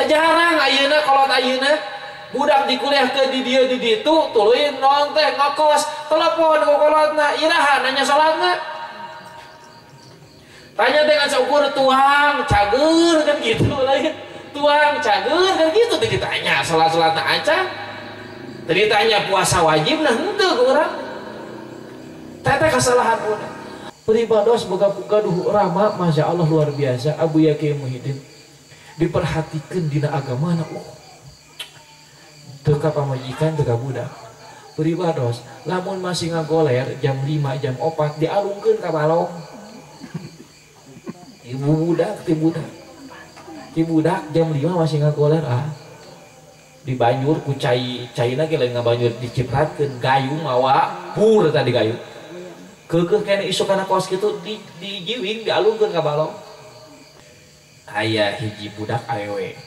Jarang ayeuna kolot ayeuna budak dikuliahkeun di dieu di ditu tuluy naon teh ngokos telepon ku kolotna iraha nanya salatna. Tanya dengan seukur tuang cager kan gitu lain. Tuang cager kan gitu teh ditanya salat-salatna acan. Teu ditanya puasa wajib nah henteu ku urang. Teh kesalahan urang. Pribados boga gaduh rama Masya Allah luar biasa Abu Yaqi Muhyiddin diperhatikan dina agamana teu ka pamajikan teu ka budak. Pribados lamun masih ngagoler jam 5 jam 4 dialungkeun ka balong. Ibu budak ti budak. Ti budak jam 5 masih ngagoler ah. Dibanjur ku cai caina ge lain ngabanjur dicipratkeun gayung mawa pur tadi gayung. Keukeuh kene isuk kana kos kitu dijiwing dialungkeun ka balong. Aya hiji budak awewe.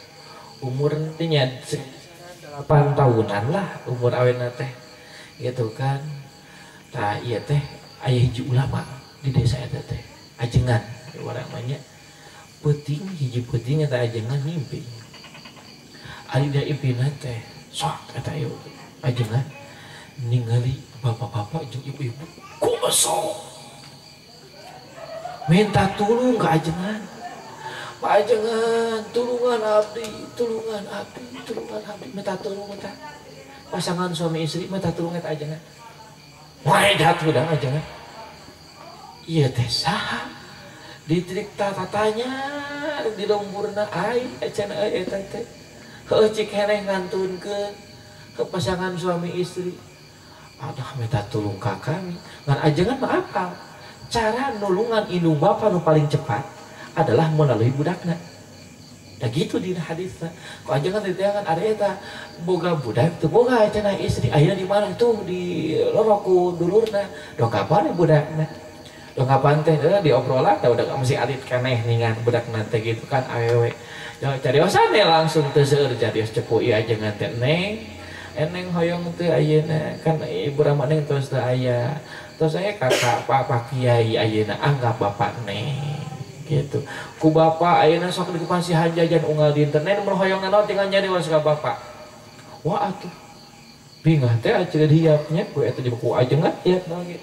Umur teh nya 8 tahunan lah umur awena teh. Gitu kan. Tah ieu teh aya hiji ulama di desa eta teh. Ajengan urang mah nya. Peuting hiji peuting eta ajengan ngimpi. Ari da impina teh sok eta ieu ajengan ningali bapak-bapak jeung ibu-ibu kumesong minta tulung ke ajengan. Pak ajengan tulungan abdi, tulungan abdi, tulungan abdi, minta tulung minta pasangan suami istri minta tulung eta ajengan. Wah jahat udah ajengan. Ieu teh saha ditrik tatanya di lemburna ai cenah euy eta teh. Heueuh cik keneh ngantunkeun ke pasangan suami istri. Aduh minta tulung ka kami. Ngan ajengan mah apal. Cara nulungan indung bapa nu paling cepat adalah melalui budakna. Nah gitu di hadisna. Ku ajengan diteangan ada eta boga budak teu boga cenah istri ayeuna di mana tuh di lorok ku dulurna. Dongkapan budakna. Dongkapan teh diobrolan da udah masih alit keneh ningan budakna teh gitu kan awewe. Cariosan langsung teu seueur carios cepu ieu ajengan teh neng. Eneng hoyong teu ayeuna kan ibu rama neng terus teu aya. Terus saya kakak Pak Kiai ayeuna anggap bapak neng gitu. Ku bapak ayeuna sok dipasihan jajan unggal dinten neng mun hoyong naon tinggal nyarios ka bapak. Wah atuh. Bingah teh aceud hiapnya ku eta jeung buku ajengan hiap naon ge.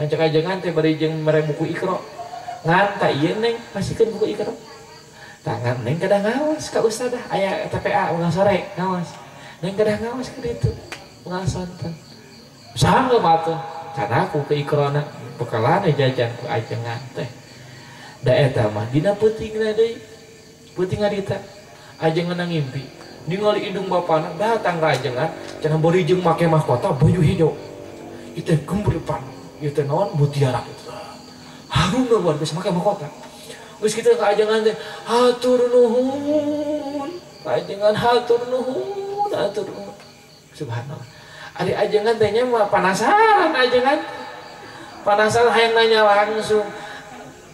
Ngancak ajengan teh bari jeung mere buku Iqra. Ngan ta ieu neng pasikeun buku Iqra. Tangan neng kedah ngawas ka ustadzah aya TPA unggal sore ngawas. Neng kedah ngawas ka ditu unggal sonten. Sanggeum atuh can aku ke Iqrana bekalan jajan ku ajengan teh. Da eta mah dina peutingna deui. Peuting harita ajengan ngimpi ningali indung bapana datang ka ajengan cenah bari jeung make mahkota baju hijau. Ieu teh gemberpan, ieu teh naon mutiara kitu. Harumna luar biasa make mahkota. Geus kitu ka ajengan teh hatur nuhun, ajengan hatur nuhun, hatur nuhun. Subhanallah. Ari ajengan teh nya mah penasaran ajengan. Penasaran hayang nanya langsung.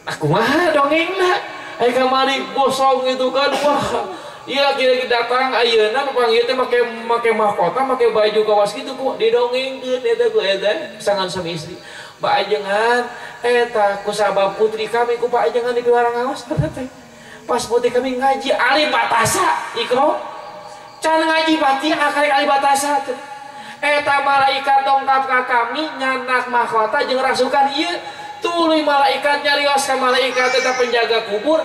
Aku mah dongengna. Aya kamari gosong gitu kan. Wah, iya kira-kira datang ayeuna papanggih teh make mahkota, make baju kawas kitu ku didongengkeun eta ku eta pasangan suami istri. Pak ajengan eta ku sabab putri kami ku Pak ajengan dipiwarang ngaos teh. Pas putri kami ngaji alif batasa Iqra. Can ngaji Fatihah karek alif batasa teh. Eta malaikat dongkap ka kami nyanak mahkota jeung rasukan ieu. Tuluy malaikat nyarios ka malaikat eta penjaga kubur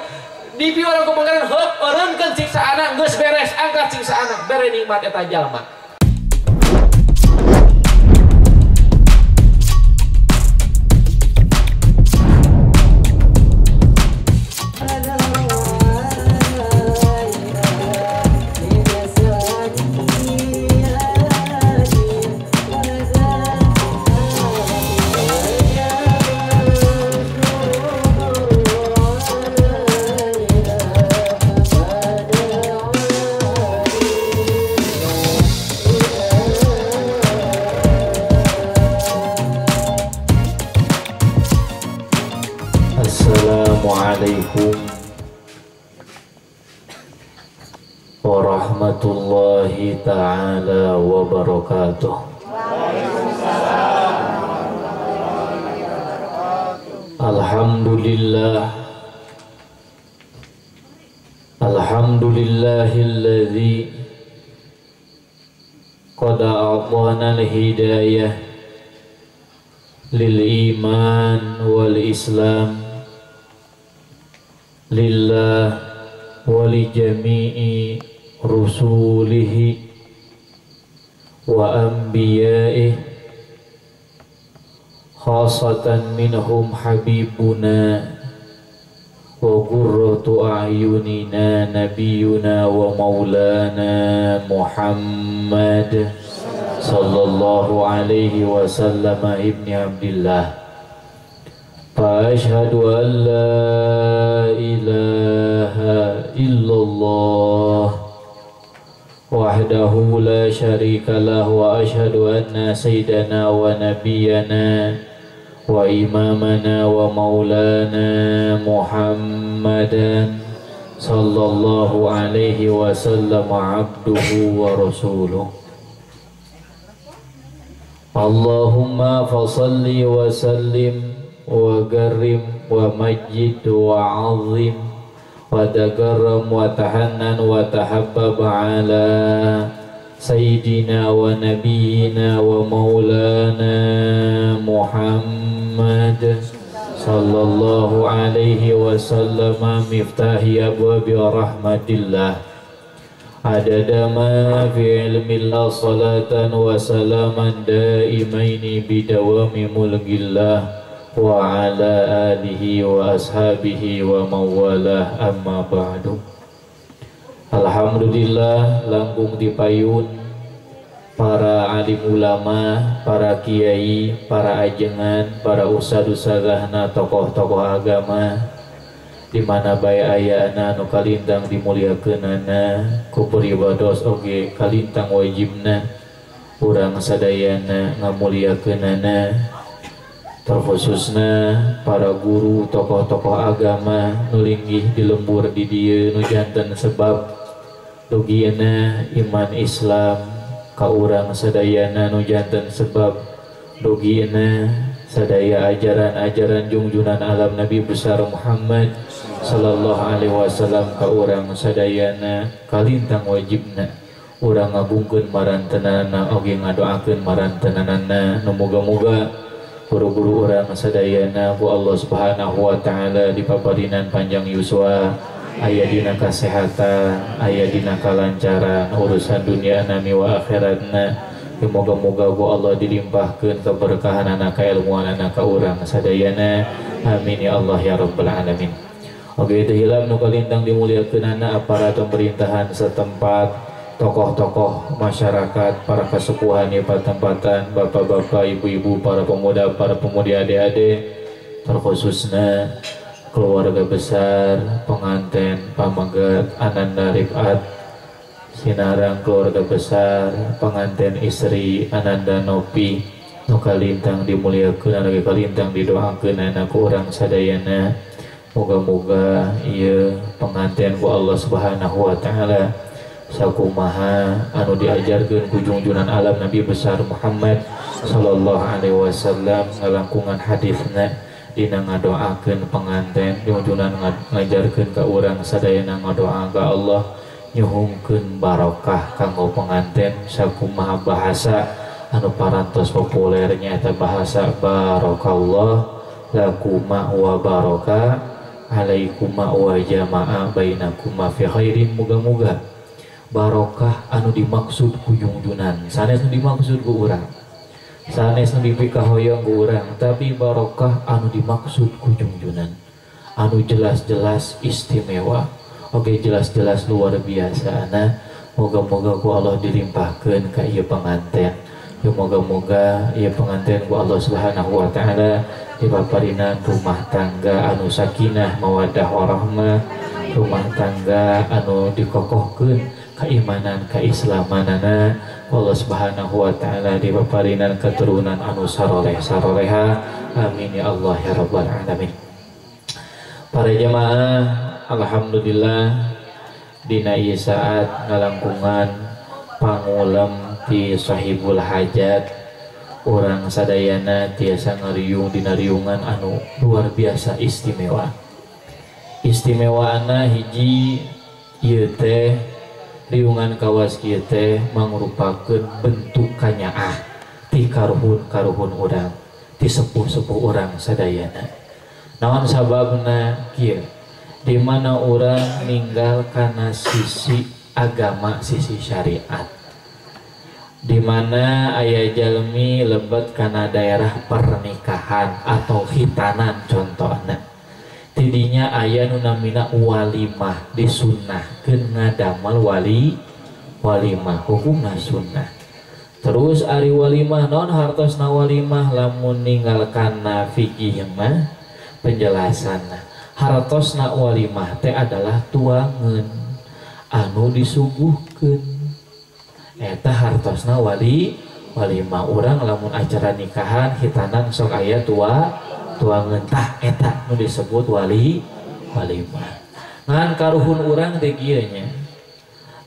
dipiwarang ku pangeran heup eureunkeun siksaana geus beres angkat siksaana bere nikmat eta jalma. Assalamualaikum warahmatullahi ta'ala wabarakatuh. Waalaikumsalam warahmatullahi wabarakatuh. Alhamdulillah. Alhamdulillahilladzi qad a'tana al-hidayah lil iman wal islam lillah wa li jami'i rusulihi wa anbiya'ihi khasatan minhum habibuna wa qurratu a'yunina nabiyuna wa maulana Muhammad sallallahu alaihi wasallam ibni Abdillah. Fa ashhadu an la ilaha illallah wahdahu la syarika lah wa ashhadu anna sayyidana wa nabiyyana wa imamana wa maulana Muhammadan sallallahu alaihi wasallam abduhu wa rasuluh. Allahumma fasalli wa sallim wa garrim wa majid wa azim wa takarram wa tahannan wa tahabbab ala sayyidina wa nabiyyina wa maulana Muhammad sallallahu alaihi wasallam miftahi abwabi rahmatillah adada ma fi ilmillah salatan wa salaman daimaini bidawami mulkillah wa ala alihi wa ashabihi wa mawalah, amma ba'du. Alhamdulillah langkung dipayun para alim ulama, para kiai, para ajengan, para ustad-ustadzahna, tokoh-tokoh agama di mana bae ayana nu kalintang dimuliakeunana ku pribados oge kalintang wajibna urang sadayana ngamuliakeunana, terkhususna para guru, tokoh-tokoh agama nu linggih di lembur di dieu nu janten sebab dugina iman Islam ka urang sadayana nu janten sebab dugina sadaya ajaran-ajaran jungjunan alam Nabi besar Muhammad sallallahu alaihi wasallam ka urang sadayana kalintang wajibna urang ngagungkeun marantenanana oge ngadoakeun marantenanana nu muga-muga guru-guru urang sadayana ku Allah Subhanahu wa taala dipaparinan panjang yuswa, aya dina kasehatan, aya dina kalancaran urusan dunia nami wa akhiratna. Moga-moga ku Allah dilimpahkeun keberkahanana kailmuanana ka urang sadayana. Amin ya Allah ya rabbal alamin. Oge teu hilap nu kalintang dimuliakeunana aparat pemerintahan setempat, tokoh-tokoh masyarakat, para kesepuhan di patempatan, bapak-bapak, ibu-ibu, para pemuda, para pemudi, adik-adik, terkhususnya keluarga besar pengantin Pamegat Ananda Rifat Sinarang, keluarga besar pengantin istri Ananda Nopi nu kalintang dimuliakeun, anu kalintang didoakeun ku urang sadayana. Moga-moga ieu pengantin ku Allah Subhanahu wa taala sakumaha anu diajarkeun ku jungjunan alam Nabi besar Muhammad sallallahu alaihi wasallam ngalangkungan hadisna dina ngadoakeun pengantin jungjunan ngajarkeun ka urang sadayana ngadoa ka Allah nyuhungkeun barokah kanggo pengantin sakumaha bahasa anu parantos populer nyaeta bahasa barakallah lakuma wa baraka alaikuma wa jama'a bainakuma fi khairin. Muga-muga barokah anu dimaksud ku jungjunan sanes nu dimaksud ku urang, sanes nu dipikahoyong ku urang, tapi barokah anu dimaksud ku jungjunan anu jelas-jelas istimewa, oke jelas-jelas luar biasa. Ana moga-moga ku Allah dilimpahkeun ka ieu pengantin. Ya moga-moga ieu pengantin ku Allah Subhanahu wa taala dipaparinan rumah tangga anu sakinah mawaddah warahmah, rumah tangga anu dikokohkeun keimanan keislamanana Allah Subhanahu wa taala dipaparinan keturunan anu saroleh saroleha. Amin ya Allah ya rabbal alamin. Para jemaah, alhamdulillah dina ieu saat ngalangkungan pangulem ti sahibul hajat urang sadayana tiasa ngariung dina riungan anu luar biasa istimewa. Istimewaana hiji Ieu teh riungan kawas kieu teh mangrupakeun bentuk kanyaah ti karuhun-karuhun urang, ti sepuh-sepuh urang sadayana. Naon sababna kieu? Di mana urang ninggal kana sisi agama, sisi syariat. Di mana aya jalmi lebet kana daerah pernikahan atau hitanan contohna. Tidinya aya nu namina walimah, disunnahkeun ngadamel walimah, hukumna sunnah. Terus ari walimah naon hartosna walimah lamun ninggal kana fikih mah penjelasanna. Hartosna walimah teh adalah tuangeun anu disuguhkeun. Eta hartosna walimah. Urang lamun acara nikahan hitanan sok aya tuangeun, tah eta nu disebut walimah. Ngan karuhun urang teh kieu nya.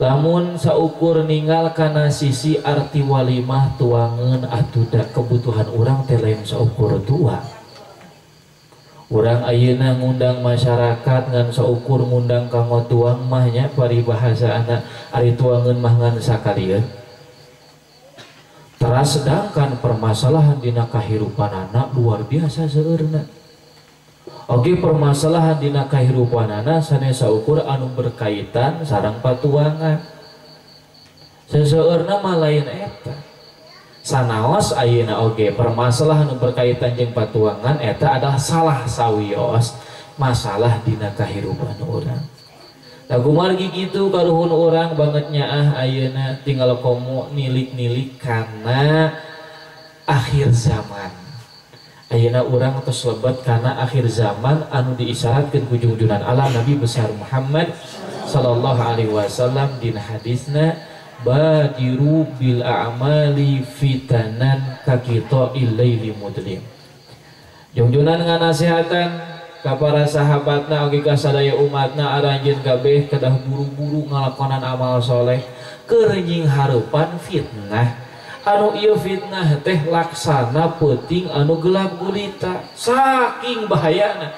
Lamun saukur ninggal kana sisi arti walimah tuangeun atuh da kebutuhan urang teh lain saukur tua. Urang ayeuna ngundang masyarakat ngan saukur ngundang kanggo tuang mah nya paribahasana ari tuangeun mah ngan sakalieun. Teras sedangkan permasalahan dina kahirupanana luar biasa seueurna. Oge permasalahan dina kahirupanana sanes saukur anu berkaitan sareng patuangan. Seseueurna mah lain eta. Sanaos ayeuna oge permasalahan anu berkaitan jeung patuangan eta adalah salah sawios masalah dina kahirupan urang. Da kumargi kitu karuhun urang banget nyaah ayeuna tinggal komo nilik-nilik kana akhir zaman. Ayeuna urang tos lebet kana akhir zaman anu diisyaratkeun ku junjunan alam Nabi besar Muhammad sallallahu alaihi wasallam dina hadisna badiru bil a'mali fitanan kakita illaili mudlim. Jungjunan nganasehatan ka para sahabatna oge ka sadaya umatna aranjeun kabeh kedah buru-buru ngalakonan amal soleh keur nying hareupan fitnah. Anu ieu fitnah teh laksana peuting anu gelap gulita saking bahayana.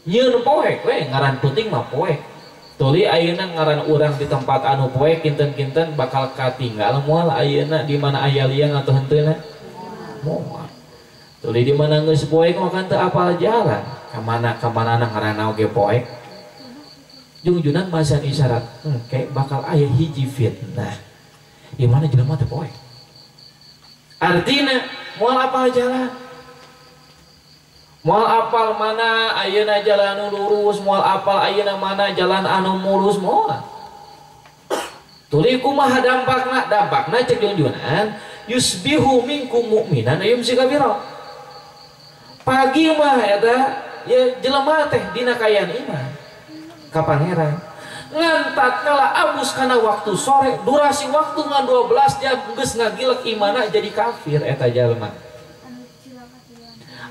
Nyeun poek we ngaran peuting mah poek. Tuli ayeuna ngaran urang di tempat anu poek kinten-kinten bakal katinggal moal ayeuna di mana aya liang atau henteuna moal. Tuli di mana geus poek mah kan teu apal jalan ka mana ka manana ngaranna oge poek. Jungjunan masihan isyarat engke bakal aya hiji fitnah di mana jelema teh poek. Artina moal apal jalan. Moal apal mana ayeuna jalan anu lurus, moal apal ayeuna mana jalan anu mulus moal. Tuli kumaha dampakna? Dampakna cek jungjunan yusbihu minkum mu'minan yumsi kafira. Pagi mah eta ya jelema teh dina kaayaan iman ka pangeran. Ngan tatkala abus kana waktu sore, durasi waktu ngan 12 jam geus ngagilek imana jadi kafir eta jelema.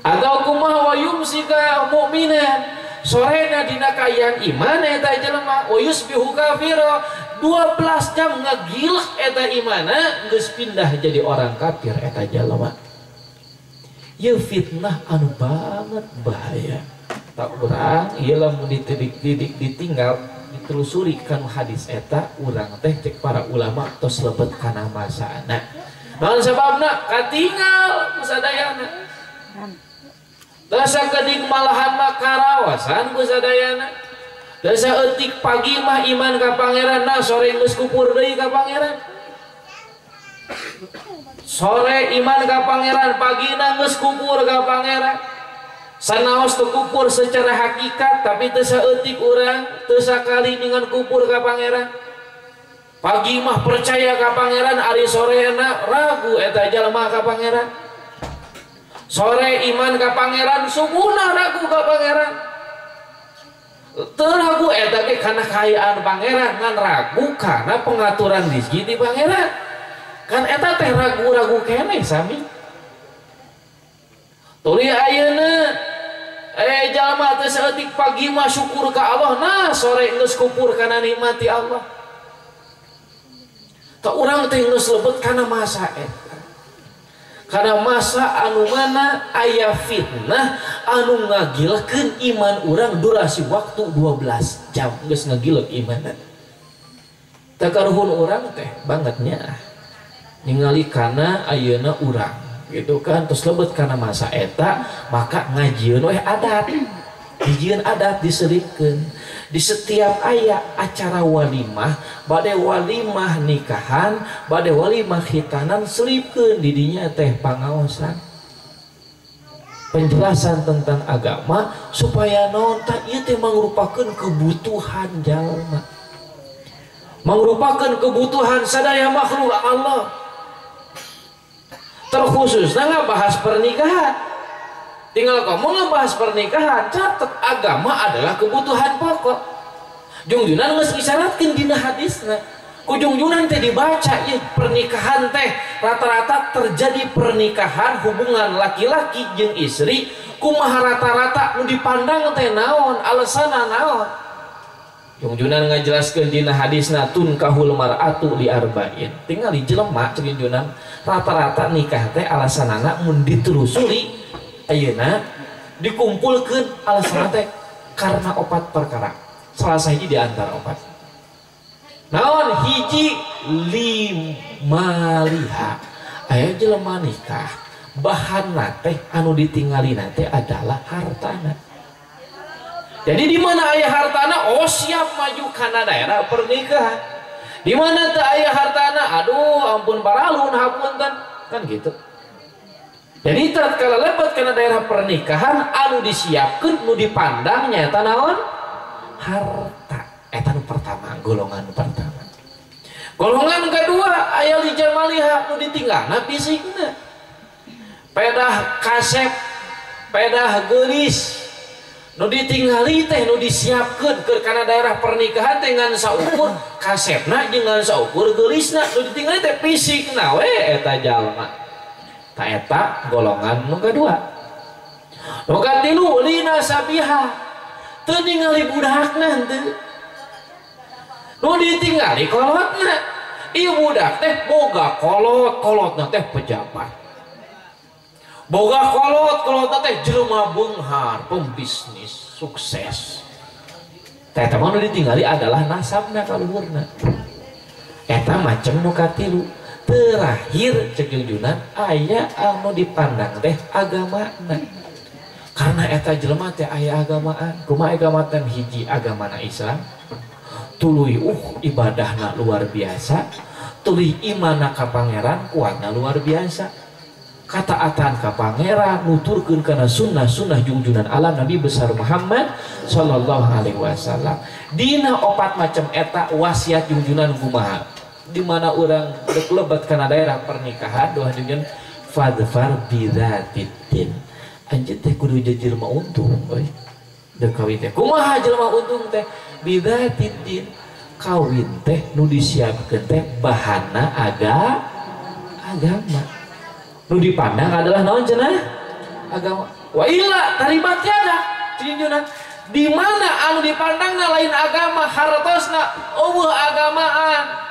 Atau kumaha wa yumsika mu'minan, sorena dina kaayaan iman eta jelema wa yusbihu kafira, 12 jam ngagilek eta imana geus pindah jadi orang kafir eta jelema. Ieu fitnah anu banget bahaya. Tak urang ieu lamun ditidik-didik ditinggal ditelusuri kanu hadis eta urang teh cek para ulama tos lebet kana masana. Naon sababna? Katinggal ku sadayana. Dasa kedik malahan mah karawasan ku sadayana. Dasa eutik pagi mah iman ka pangeran, nah sore geus kupur deui ka pangeran. Sore iman ka pangeran, pagina geus kupur ka pangeran. Sanaos teu kupur secara hakikat tapi teu saeutik urang teu sakali dengan kupur ka pangeran. Pagi mah percaya ka pangeran, ari sorena ragu eta jalma ka pangeran. Sore iman ka pangeran, subuhna ragu ka pangeran. Teu ragu eta ge kana kaayaan pangeran, ngan ragu kana pengaturan rezeki ti pangeran. Kan eta teh ragu-ragu keneh sami. Tuli ayeuna jalma teh saeutik pagi mah syukur ka Allah, nah sore geus kupur kana nikmat ti Allah. Tah urang teh geus lebet kana masa eta. Karena masa anu mana aya fitnah anu ngagilekeun iman urang durasi waktu 12 jam geus ngagilek imanna. Teu karuhun urang teh bangetnya ningali kana ayeuna urang gitu kan, terus lebet kana masa eta maka ngajieun we adat. Dijieun adat diselipkeun di setiap aya acara walimah, bade walimah nikahan, bade walimah khitanan, selipkeun di dinya teh pangaosan penjelasan tentang agama supaya naon tah ieu teh mangrupakeun kebutuhan jalma, mangrupakeun kebutuhan sadaya makhluk Allah, terkhususna ngabahas pernikahan. Tinggal kamu ngebahas pernikahan, catat agama adalah kebutuhan pokok. Jungjunan geus isyaratkeun dina hadisna. Ku jungjunan teh dibaca ya pernikahan teh rata-rata terjadi pernikahan hubungan laki-laki jeung istri kumaha rata-rata nu dipandang teh naon, alasanna naon. Jungjunan ngajelaskeun dina hadisna tunkahul mar'atu li arba'in. Tinggal di jelema cek jungjunan rata-rata nikah teh alasanana mun ditelusuri ayeuna dikumpulkeun alasan teh karena opat perkara. Salah sahiji di antara opat. Naon hiji limaliha. Aya jelema nikah bahanna teh anu ditinggalina teh adalah hartana. Jadi di mana aya hartana, oh siap maju kana daerah pernikahan. Di mana teu aya hartana, aduh ampun paralun hapunten, kan gitu. Jadi tatkala lebet kana daerah pernikahan anu disiapkeun nu dipandang nyaeta naon? Harta. Eta nu pertama, golongan pertama. Golongan kedua aya li jamaliha nu ditinggalna fisikna. Pedah kasep, pedah geulis. Nu ditinggali teh nu disiapkeun keur kana daerah pernikahan teh ngan saukur kasepna jeung ngan saukur geulisna, nu ditinggali teh fisikna we eta jalma. Ta eta golongan nu kadua. Nu katilu lina sabiha. Teu ningali budakna henteu. Nu ditinggali kolotna. Ieu budak teh boga kolot, kolotna teh pejabat. Boga kolot, kolotna teh jelema beunghar, pembisnis, sukses. Ta eta mah nu ditinggali adalah nasabna kaluhurna. Eta macem nu katilu. Terakhir cek jungjunan aya anu dipandang teh agamana. Karena eta jelema teh aya agamaan. Kumaha agama teh hiji agamana Islam. Tuluy ibadahna luar biasa, tuluy imanna ka pangeran kuatna luar biasa. Kataatan ka pangeran nuturkeun kana sunnah-sunnah jungjunan alam Nabi besar Muhammad sallallahu alaihi wasallam. Dina opat macam eta wasiat jungjunan kumaha? Di mana orang lebat karena daerah pernikahan doa dengan fadfar bidzatiddin. Anjeun teh kudu jadi jelema untung euy. Deuk kawin teh kumaha jelema untung teh bidzatiddin. Kawin teh nu disiapkeun teh bahanna agama. Nu dipandang adalah naon cenah? Agama. Wa illa taribat tiada cinjunan. Di mana anu dipandangna lain agama hartosna eueuh agamaan.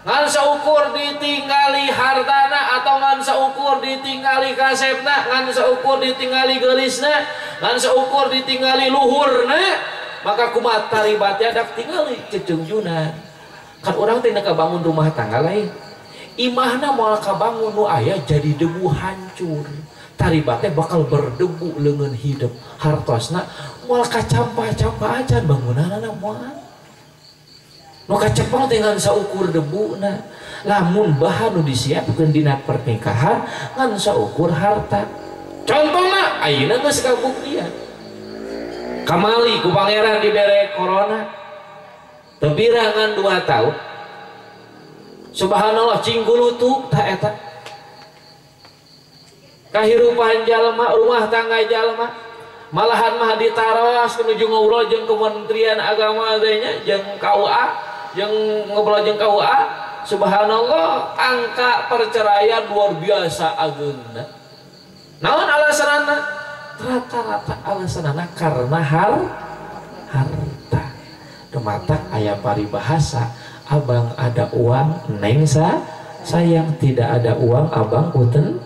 Ngan saukur ditinggali hartana atau ngan saukur ditinggali kasepna, ngan saukur ditinggali geulisna, ngan saukur ditinggali luhurna, maka kumaha taribat dak tingali cecungjunan. Kan urang teh bangun rumah tangga lain. Imahna moal kabangun nu aya jadi debu hancur. Taribat teh bakal berdebu leungeun hidup. Hartosna moal kacampa-campa acan bangunanana moal. Nu kacepeng teh ngan saukur debuna. Lamun bahan nu disiapkeun dina pernikahan ngan saukur harta. Contohna ayeuna geus kabuktian. Kamali ku pangeran dibere corona. Teu ngan 2 tahun. Subhanallah cinggulutuk ta eta. Kahirupan jalma, rumah tangga jalma. Malahan mah ditaros menuju ngobrol jeung Kementerian Agama teh nya jeung KUA. Yang ngobrol jeung KUA, subhanallah angka perceraian luar biasa ageungna. Naon alasanana? Rata-rata alasanana karena harta. Dumatak aya paribahasa, abang ada uang, neng Sayang tidak ada uang abang uten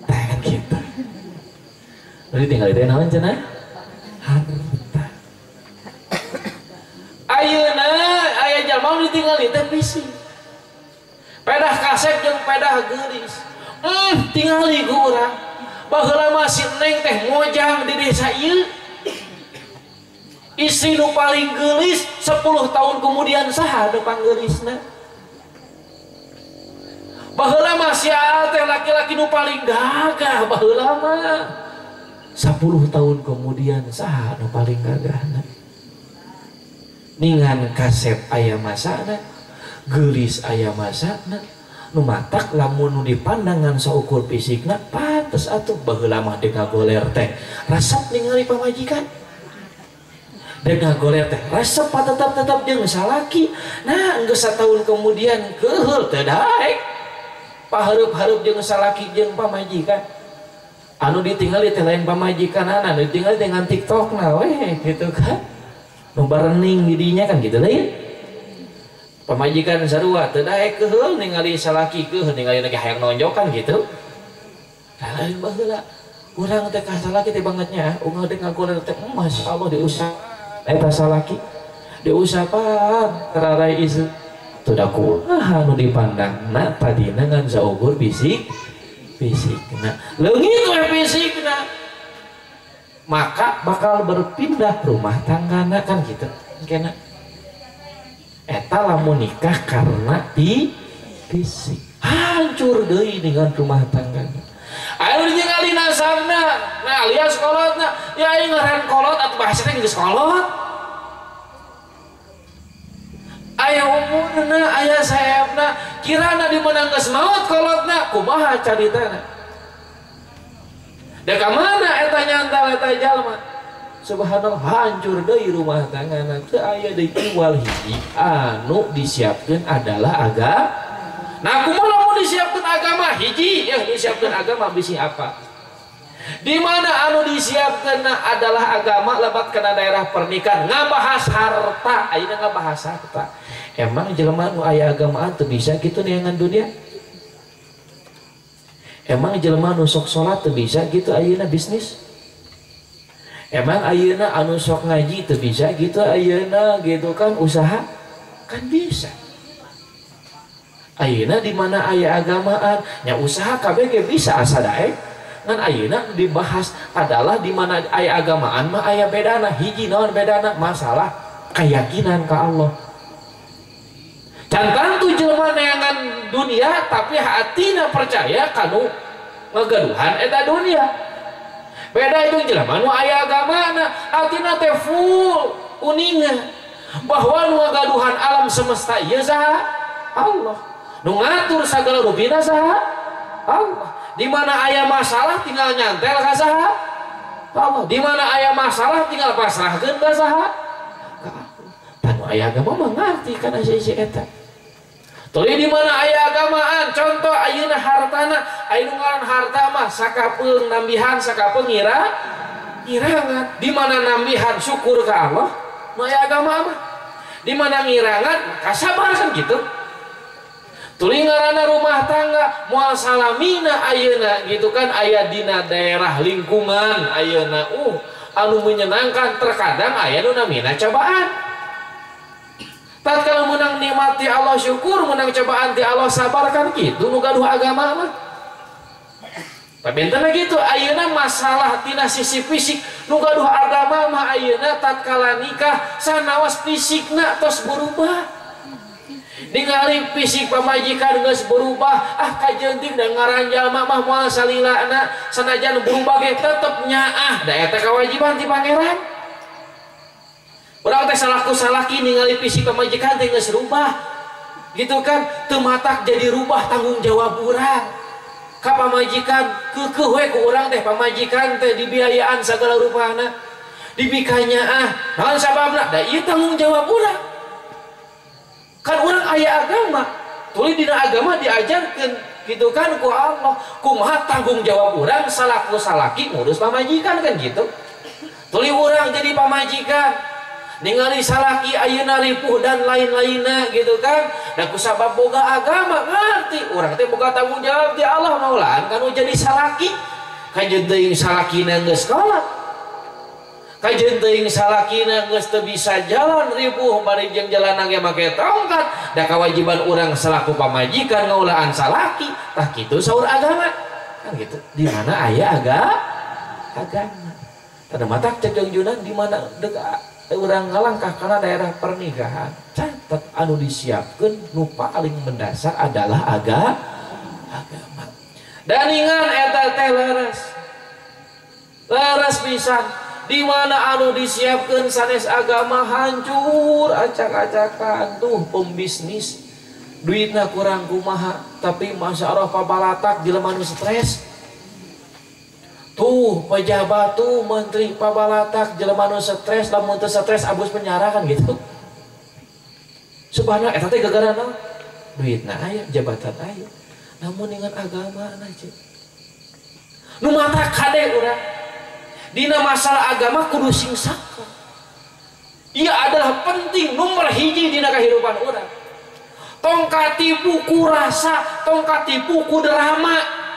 kan gitu. Jadi tinggal itu naon cenah? Harta. Ayeuna aya jalma nu ditinggali teh fisik. Pedah kasep jeung pedah geulis. Tingali ku urang. Baheula mah si Neng teh mojang di desa ieu. Istri nu paling geulis 10 tahun kemudian saha nu panggeulisna? Baheula mah si Aa teh laki-laki nu paling gagah baheula mah. 10 tahun kemudian saha nu paling gagahna? Ningan kasep aya masana, geulis aya masana, nu matak lamun nu dipandangan saukur fisikna pantes atuh baheula mah deuk ngagoler teh resep ningali pamajikan. Deuk ngagoler teh resep tetep-tetep jeung salaki. Nah, geus satahun kemudian keuheul teu daek. Pahareup-hareup jeung salaki jeung pamajikan. Anu ditinggali teh lain pamajikanana, anu ditinggali dengan TikTokna weh gitu kan. Nu barening di dinya kan gitu lain. Pamajikan sarua teu daek keuheul ningali salaki keuheul ningali lagi hayang nonjokan gitu. Nah, lain baheula urang teh ka salaki teh bangetnya, unggal deuk ngagoler teh masyaallah diusap eta salaki diusapan terarai isu teu da kumaha nu dipandangna tadina ngan saukur fisik fisikna leungit we fisikna maka bakal berpindah rumah tanggana kan gitu kena eta lamun nikah karena di fisik hancur deui dengan rumah tanggana. Ayo ningali nasabna nah alias kolotna ya aing ngaran kolot atuh bahasana geus kolot aya umurna aya sayapna kirana di mana geus maot kolotna kumaha caritana da ka mana eta nyantal eta jalma subhanallah hancur deui rumah tanggana teu aya deui kiwal hiji anu disiapkeun adalah agama. Nah kumaha lamun disiapkeun agama hiji ya disiapkeun agama bisi apa di mana anu disiapkeun adalah agama lebat kana daerah pernikahan ngabahas harta ayeuna ngabahas harta emang jelema nu aya agamaan teu bisa kitu neangan dunia. Emang jelema nu sok salat teu bisa gitu ayeuna bisnis? Emang ayeuna anu sok ngaji teu bisa gitu ayeuna gitu kan usaha? Kan bisa. Ayeuna di mana aya agamaan nya usaha kabeh ge bisa asa daek. Ngan ayeuna dibahas adalah di mana aya agamaan mah aya bedana hiji naon bedana masalah keyakinan ka Allah. Can tantu jelema neangan dunia tapi hatina percaya kanu ngegaduhan eta dunia. Beda jeung jelema nu aya agamana, hatina teh full uninga bahwa nu ngagaduhan alam semesta ieu saha? Allah. Nu ngatur sagala rupina saha? Allah. Di mana aya masalah tinggal nyantel ka saha? Allah. Di mana aya masalah tinggal pasrahkeun ka saha? Ka Allah. Tanu aya agama mah ngarti kana si eta. Tuluy di mana aya agamaan, contoh ayeuna hartana, ayeuna ngaran harta mah sakapeung nambihan, sakapeung ngirangan. Di mana nambihan syukur ka Allah, nu aya agama mah. Di mana ngirangan maka sabar kan gitu. Tuluy ngaranna rumah tangga moal salamina ayeuna gitu kan aya dina daerah lingkungan ayeuna anu menyenangkan terkadang aya nu namina cobaan. Tatkala menang nikmat ti Allah syukur, menang cobaan ti Allah sabar kan gitu nu gaduh agama mah. Tapi enten gitu ayeuna masalah tina sisi fisik nu gaduh agama mah ayeuna tatkala nikah sanaos fisikna tos berubah. Ningali fisik pamajikan geus berubah, ah kajeunting da ngaran jalma mah moal salilana sanajan berubah ge tetep nyaah da eta kewajiban ti pangeran. Urang teh salaku salaki ningali fisik pamajikan teh geus rubah. Gitu kan, teu matak jadi rubah tanggung jawab urang. Ka pamajikan keukeuh we ku urang teh pamajikan teh dibiayaan sagala rupana. Dibikanya ah, naon sababna? Da ieu tanggung jawab urang. Kan urang aya agama. Tuluy dina agama diajarkeun gitu kan ku Allah. Kumaha tanggung jawab urang salaku salaki ngurus pamajikan kan gitu. Tuluy urang jadi pamajikan. Ningali salaki ayeuna ripuh dan lain-lainna gitu kan. Da kusabab boga agama ngarti urang teh boga tanggung jawab di Allah maulaan kan jadi salaki. Kajeun teuing salakina geus kolot. Kajeun teuing salakina geus teu bisa jalan ripuh bari jeung jalan ge make tongkat. Da kewajiban urang selaku pamajikan ngaulaan salaki tah kitu saur agama. Kan gitu. Di mana aya agama. Tanda matak cek jongjunan di mana dek urang ngalangkah karena daerah pernikahan catat anu disiapkan nu paling mendasar adalah agama. Dan ingat eta teh leres leres pisan di mana anu disiapkan sanes agama hancur acak-acakan tuh pembisnis duitna kurang kumaha tapi masya Allah pabalatak jelema nu stres. Tuh pejabat tuh menteri pabalatak jelema nu stres lamun teu stres abus penjara kan gitu. Subhanallah eta teh gegara naon? Duitna aya, jabatan aya. Namun dengan agama aja. Nu mata kade urang. Dina masalah agama kudu sing saka. Ia adalah penting nomor hiji dina kehidupan urang. Tong katipu ku rasa, tong katipu ku drama.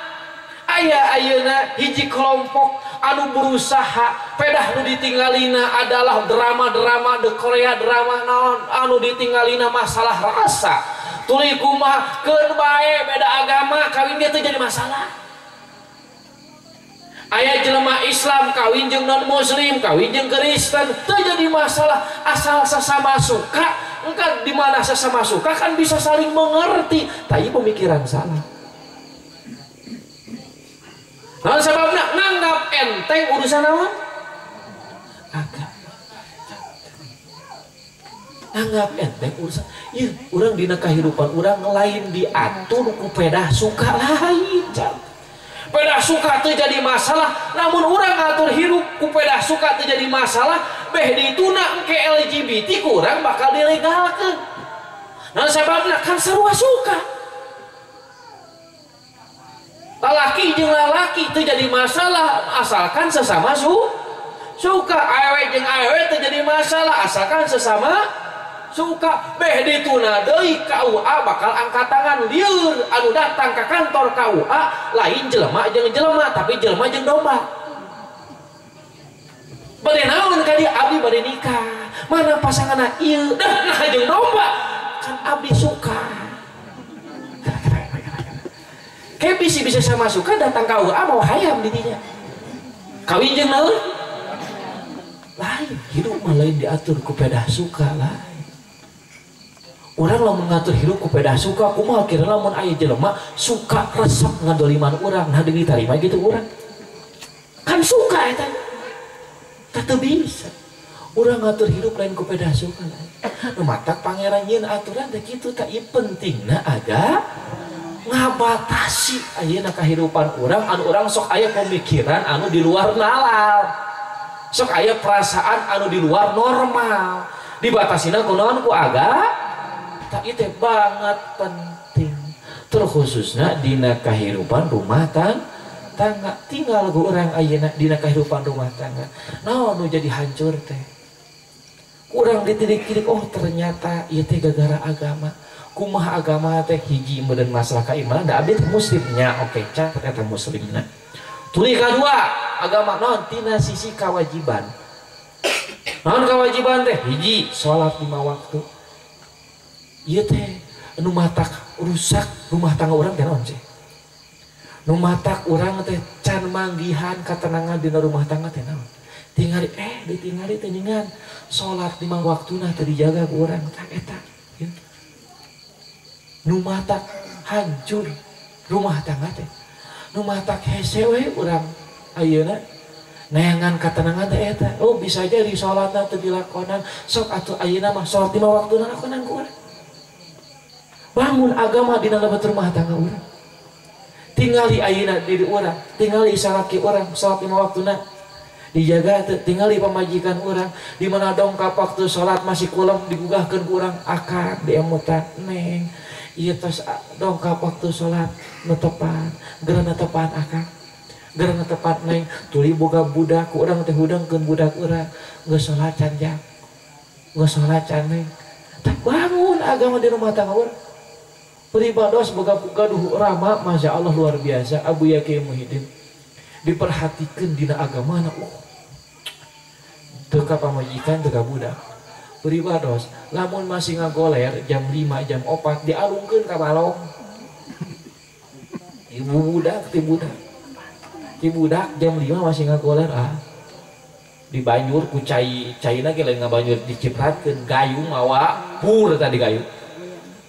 Aya ayeuna hiji kelompok anu berusaha pedah nu ditinggalina adalah drama-drama de Korea drama naon anu ditinggalina masalah rasa tuluy kumaha keun bae beda agama kawin dia teu jadi masalah. Aya jelema Islam kawin jeung non muslim kawin jeung Kristen teu jadi masalah asal sesama suka. Engka di mana sesama suka kan bisa saling mengerti. Tapi pemikiran salah. Nah, sebabnya nganggap enteng urusan naon? Agama. Nganggap enteng urusan. Ieu urang dina kahirupan urang lain diatur ku pedah suka lain. Pedah suka teu jadi masalah, namun urang ngatur hirup ku pedah suka teu jadi masalah, beh dituna engke LGBT ku urang bakal dilegalkeun. Nah, sebabna kan sarua suka. Lalaki jeung lalaki itu jadi masalah asalkan sesama suka. Awewe jeung awewe itu jadi masalah asalkan sesama suka. Beh dituna deui KUA bakal angkat tangan lieur anu datang ke kantor KUA lain jelema jeung jelema tapi jelema jeung domba. Bade naon ka dieu abdi bade nikah mana pasanganna ieu dah nah jeung domba kan abdi suka. Kayak bisa sama suka datang KUA mau hayam didinya. Kawin jeung naon? Lain, hidup mah lain diatur ku pedah suka lain. Urang lamun ngatur hidup ku pedah suka kumaha kira lamun aya jelema suka resep ngadoliman urang nah diterima gitu urang. Kan suka eta. Tah teu bisa. Urang ngatur hidup lain ku pedah suka lain. Nu matak pangeran nyieun aturan teh kitu tah ieu pentingna agak ngabatasi ayeuna kehidupan urang anu urang sok aya pemikiran anu di luar nalar sok aya perasaan anu di luar normal dibatasina ku naon ku agama tah ieu teh banget penting terkhususna dina kehidupan rumah tangga tinggal ku urang ayeuna dina kehidupan rumah tangga naon nu jadi hancur teh kurang ditidik-tidik oh ternyata ieu teh gara-gara agama. Kumaha agama teh hiji meureun masalah keimanan da abdi teh muslimnya oke catat eta muslimna. Tuluy kadua agama naon tina sisi kewajiban. Naon kewajiban teh hiji salat 5 waktu. Ieu teh nu matak rusak rumah tangga urang teh naon sih? Nu matak urang teh can manggihan katenangan dina rumah tangga teh naon? Tingali ditingali teh ningan salat 5 waktuna teu dijaga ku urang tah eta. Nu matak hancur rumah tangga teh nu matak hese we urang ayeuna neangan katenangan teh eta oh bisa jadi salatna teu dilakonan sok atuh ayeuna mah salat 5 waktuna lakonan ku urang bangun agama dina lebet rumah tangga urang tingali ayeuna diri urang tingali salaki urang salat 5 waktuna dijaga teu tingali pamajikan urang di mana dongkap waktu salat masih kulem digugahkeun ku urang akang diemutan neng ieu tos dongkap waktu salat netepan geura netepan akang geura netepan neng tuluy boga budak ku urang teh hudangkeun budak urang geus salat can jam. Geus salat can. Tah bangun agama di rumah tangga urang. Pribados boga gaduh rama, masya Allah luar biasa. Abu Yaqi Muhyiddin diperhatikan dina agamana. Teu ka pamajikan teu ka budak. Pribados lamun masih ngagoler jam 5 jam 4 dialungkeun ka balong. Ibu budak ti budak. Ti budak jam 5 masih ngagoler ah. Dibanjur ku cai, caina ge lain ngabanjur dicipratkeun gayung mawa pur tadi gayung.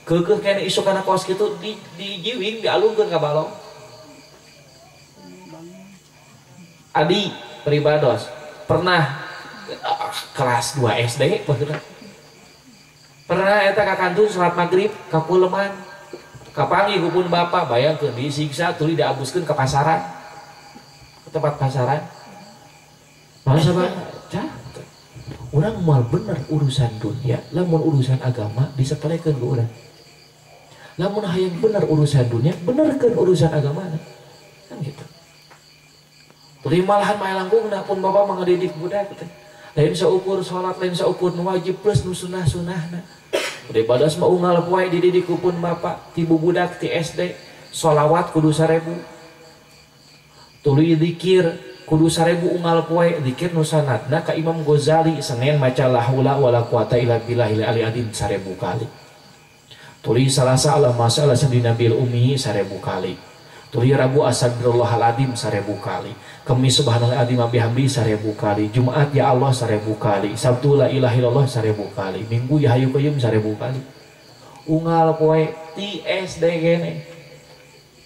Keukeuh keneh isuk kana kos kitu dijiwing dialungkeun ka balong. Adi pribados pernah kelas 2 SD pernah eta ka kantun salat magrib ka kuleman kapanggih ku pun bapak bayangkeun disiksa tuluy diabuskeun ka pasaran ke tempat pasaran. Masa baca urang moal bener urusan dunia lamun urusan agama disepelekeun ku urang. Lamun hayang bener urusan dunia benerkeun urusan agama kan gitu. Tuluy malahan mah langkungna pun bapak mah ngadidik budak teh. Lain saukur salat, lain saukur nu wajib plus nu sunah-sunahna. Daripada mah unggal poe dididik ku pun bapak ti bubudak ti SD sholawat kudu 1000. Tuluy zikir kudu 1000 unggal poe zikir nu sanadna ka Imam Ghazali Senin maca la haula wala quwata illa billahil ali adzim 1000 kali. Tuluy Salasa Allahumma shalli ala sayyidina Nabil ummi 1000 kali. Tuluy Rabu astagfirullahaladzim 1000 kali. Kemis subhanallah azim bihamdi 1000 kali. Jumat ya Allah 1000 kali. Sabtu la ilaha illallah 1000 kali. Minggu ya hayu qayyum 1000 kali. Unggal poe ti SD kene.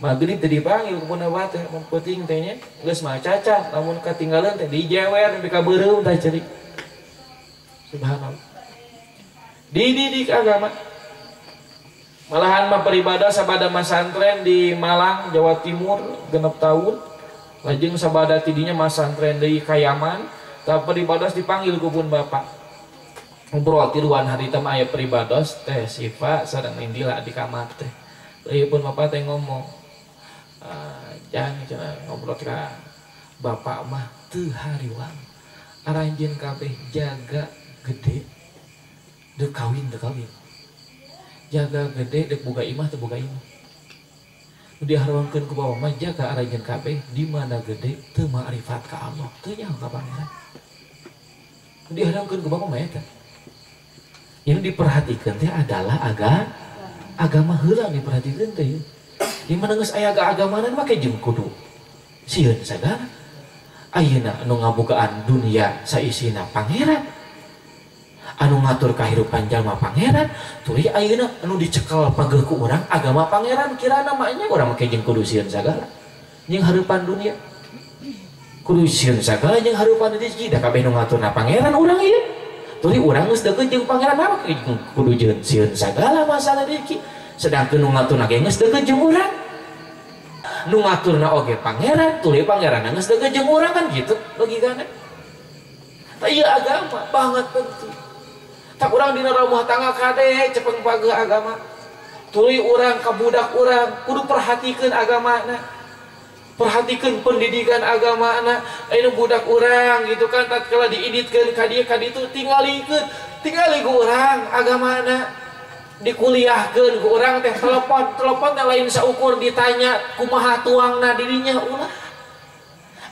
Magrib teh dipanggil ku pun abah teh mun peuting teh nya geus mah cacat lamun katinggalan teh dijewer nepi ka beureum tah cerik. Subhanallah. Dididik agama. Malahan mah peribadah sabada masantren di Malang, Jawa Timur 6 tahun. Lajeng sabada tidinya masantren di Kayaman, tah peribados dipanggil ku pun bapak. Ngobrol tiluan harita mah aya peribados teh Sifa sareng Indila di kamar teh. Ieu pun bapak teh ngomong, jangan cenah ngobrol ka bapak mah teu hariwang. Aranjeun kabeh jaga gede deuk kawin teu kawin. Jaga gede dek boga imah teu boga imah. Nu diharwangkeun ku bapak mah jaga aranjeun kabeh di mana gede teu ma'rifat ka Allah, teu nyaho ka Pangeran. Nu diharwangkeun ku bapak mah eta. Yang diperhatikeun teh adalah agama heula diperhatikeun teh. Di mana geus aya agamana mah jeung kudu sieun sagala. Ayeuna anu ngabogaan dunia saisina Pangeran. Anu ngatur kahirupan jalma Pangeran, tuluy ayeuna anu dicekel pageuh ku urang agama Pangeran kirana mah nya urang make jeung kudu sieun sagala. Jeung hareupan dunia. Kudu sieun sagala jeung hareupan rezeki da kabeh nu ngaturna Pangeran urang ieu. Tuluy urang geus deukeut jeung Pangeran mah kudu sieun sagala masalah rezeki. Sedangkeun nu ngaturna ge geus deukeut jeung urang. Nu ngaturna oge Pangeran, tuluy Pangeran geus deukeut jeung urang kan gitu logikana. Tah ieu agama banget penting. Tak urang dina rumah tangga kade cepeng pageuh agama. Tuluy urang ka budak urang kudu perhatikeun agamana. Perhatikeun pendidikan agamana. Anu budak urang gitu kan tatkala diiditkeun ka dieu ka ditu tingalikeun, tingali ku urang agamana. Dikuliahkeun ku urang teh telepon, telepon teh lain saukur ditanya kumaha tuangna dirinya ulah.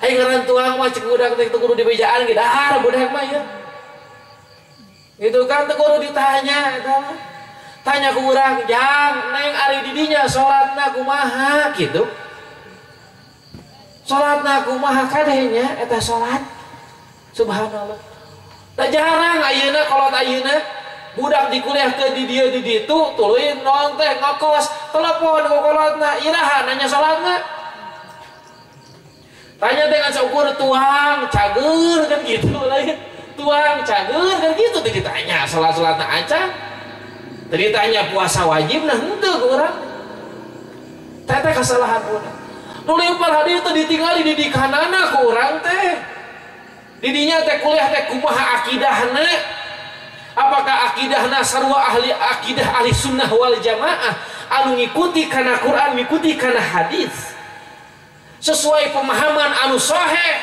Ai ngaran tuang mah cek budak teh kudu dibejaan ge dahar budak mah ya. Gitu kan teu kudu ditanya eta mah. Tanya ku urang, "Jang, neng ari didinya salatna kumaha?" gitu. Salatna kumaha kadehnya eta salat. Subhanallah. Da jarang ayeuna kolot ayeuna budak dikuliahkeun di dieu di ditu tuluy non teh ngokos, telepon ku kolotna, "Iraha nanya salatna?" Tanya dengan saukur tuang, cager kan gitu lain. Tuang cager kan gitu teh ditanya salat-salatna acan. Teh ditanya puasa wajib nah henteu ku urang. Teh teh kasalahan urang. Nu lempar hadieu teh ditingali didikanana ku urang teh. Didinya teh kuliah teh kumaha akidahna? Apakah akidahna sarua ahli akidah ahli sunnah wal jamaah anu ngikuti kana Quran, ngikuti kana hadis? Sesuai pemahaman anu sahih.